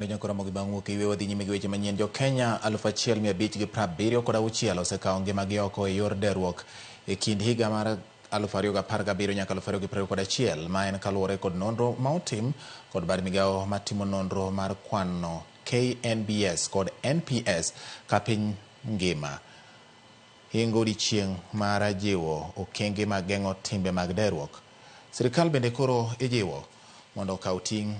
Nyakoromo gi bang' wuok e yweyo wadhi nyime gi weche manyien. Jo Kenya 1576 osekawo ngimagi oko e yor derruok e kind higa mar 2017 nyaka 2021, ma en kaluwore kod nonro ma otim kod bad migawo matimo nonro mar kwano KNBS kod NPS ka piny ngima hingo odiechieng' mar jiwo okenge mag geng'o timbe mag derruok. Sirikal bende koro ijiwo mondo okaw ting'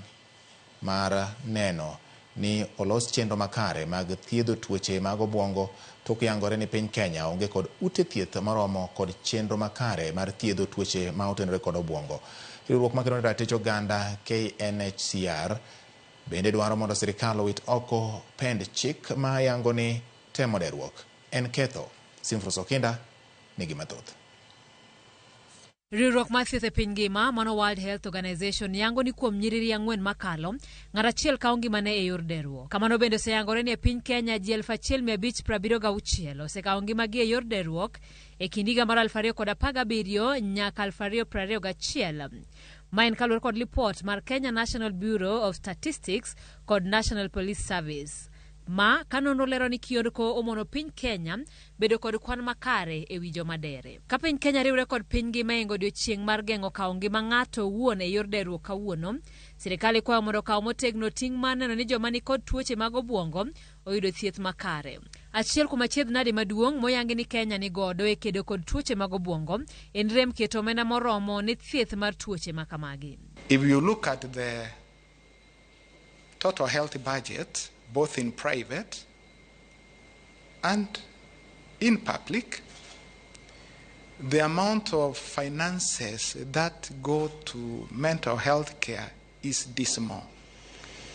mar neno ni olos chenro makare mag thiedho tuoche mag obwongo tok yangore ni piny Kenya onge kod ute thieth moromo kod chenro makare mar thiedho tuoche ma otenore kod obwongo. Riwruok makedo ne ratich oganda KNHCR bende dwaro mondo sirikal owit oko pend chik ma yango ni temo derruok en ketho. Simfros Okinda nigi mathoth. Riwruok mar thieth e piny ngima mano World Health Organization yango ni kuom nyiriri 4 makalo, ng'at achiel kawo ngimane e yor derruok. Kamano bende oseyangore ni e piny Kenya ji 1576 osekawo ngimagi e yor derruok e kind higa mar 2017 nyaka 2021. Ma en kaluwore kod lipot mar Kenya National Bureau of Statistics kod National Police Service. Ma ka nonro lero ni kiondko omono piny Kenya bedo kod kwan makare e wi joma dere. Ka piny Kenya riwre kod piny ngima e odiechieng' mar geng'o kawo ngima ng'ato owuon e yor derruok kawuono, sirikal ikwayo mondo okaw motegno ting' mar neno ni joma nikod tuoche mag obwongo oyudo thieth makare. Achiel kuom achiedh nade maduong' moyangi ni Kenya ni godo e kedo kod tuoche mag obwongo en rem keto omenda moromo ne thieth mar tuoche ma kamagi. If you look at the total health budget, both in private and in public, the amount of finances that go to mental health care is dismal.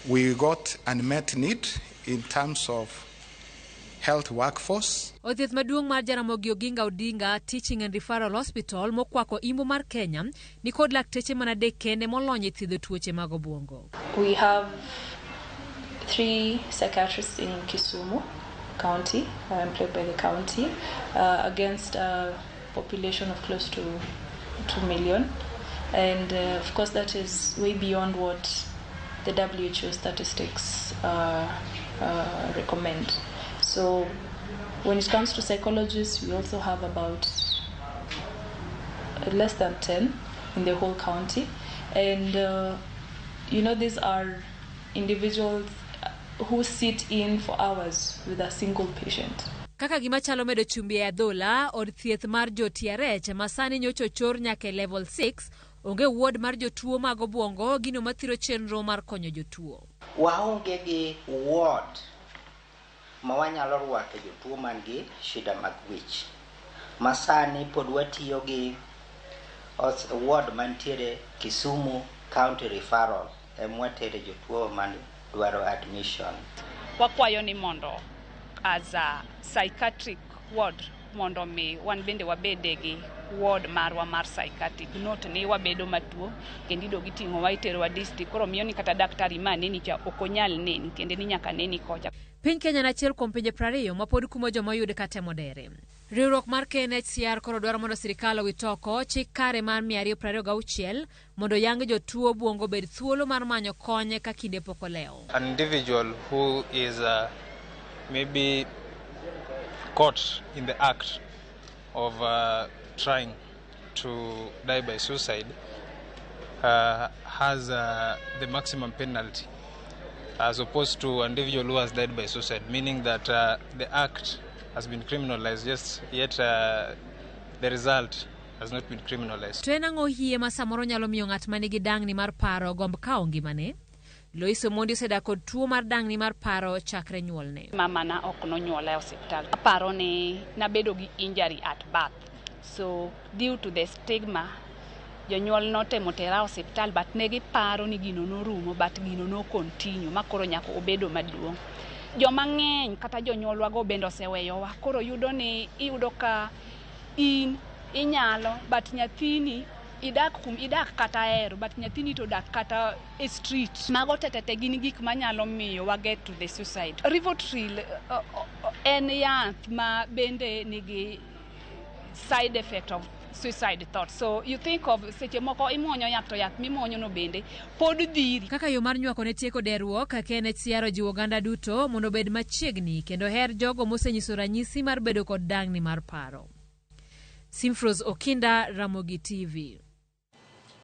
We got unmet need in terms of health workforce. Od thieth maduong' mar Jaramogi Oginga Odinga Teaching and Referral Hospital mokwako imbo mar Kenya nikod lakteche mana 3 kende molony e thiedho tuoche mag obwongo. We have 3 psychiatrists in Kisumu County, employed by the county, against a population of close to 2 million. And of course that is way beyond what the WHO statistics recommend. So when it comes to psychologists, we also have about less than 10 in the whole county. And these are individuals who sit in for hours with a single patient. Kaka gima chalo medo chumbi e adhola, od thieth mar jo TRH ma sani nyocha ochor nyaka e level 6, onge ward mar jotuo mag obwongo, gino mathiro chenro mar konyo jotuo. Waonge gi ward ma wanyalo rwako jotuo man gi shida mag wich. Ma sani pod watiyo gi ward mantiere Kisumu County Referral ema watere jotuo man dwaro admission. Wakwayo ni mondo as a psychiatric ward mondo mi wan bende wabede gi ward marwa mar psychiatric, not ni wabedo matuo kendo ido giting'o wa itero wa district, koro miyo ni kata daktari ma neni cha ok onyal neni kendo ni nyaka neni kocha. Piny Kenya en achiel kuom pinje 20 ma pod kumo joma oyud ka temo dere. Riwruok mar KNHCR koro dwaro mondo sirikal owit oko chik kare mar 226 mondo yang jotuo obwongo obed thuolo mar manyo kony ka kinde pok olewo. An individual who is maybe caught in the act of trying to die by suicide has the maximum penalty as opposed to an individual who has died by suicide, meaning that the act has been criminalized, just yet the result has not been criminalized. To en ang'o hie ma samoro nyalo miyo ng'at ma nigi dang'ni mar paro gomb kawo ngimane? Lois Omondi osedak kod tuo mar dang'ni mar paro chakre nyuolne. Mamana ok nonyuola e osiptal. Aparo ni nabedo gi injury at birth. So due to the stigma, jonyuol notemo tera osiptal but ne giparo ni gino norumo but gino no continue ma koro nyaka obedo maduong'. Joma ng'eny kata jonyuolwago bende oseweyowa. Koro yudo ni iyudo ka in inyalo but nyathini idak kum idak kata hero but nyathini to dak kata e street. Mago tetete gin gik manyalo miyo wa get to the suicide. Rivotril en yath ma bende nigi side effect of suicide thought. So you think of seche moko imuonyo yath to yath mimuonyo no bende pod dhiri. Kaka yo mar nywako ne tieko derruok, KNHCR ojiwo oganda duto mondo obed machiegni kendo her jogo mosenyiso ranyisi mar bedo kod dang'ni mar paro. Simfros Okinda, Ramogi TV.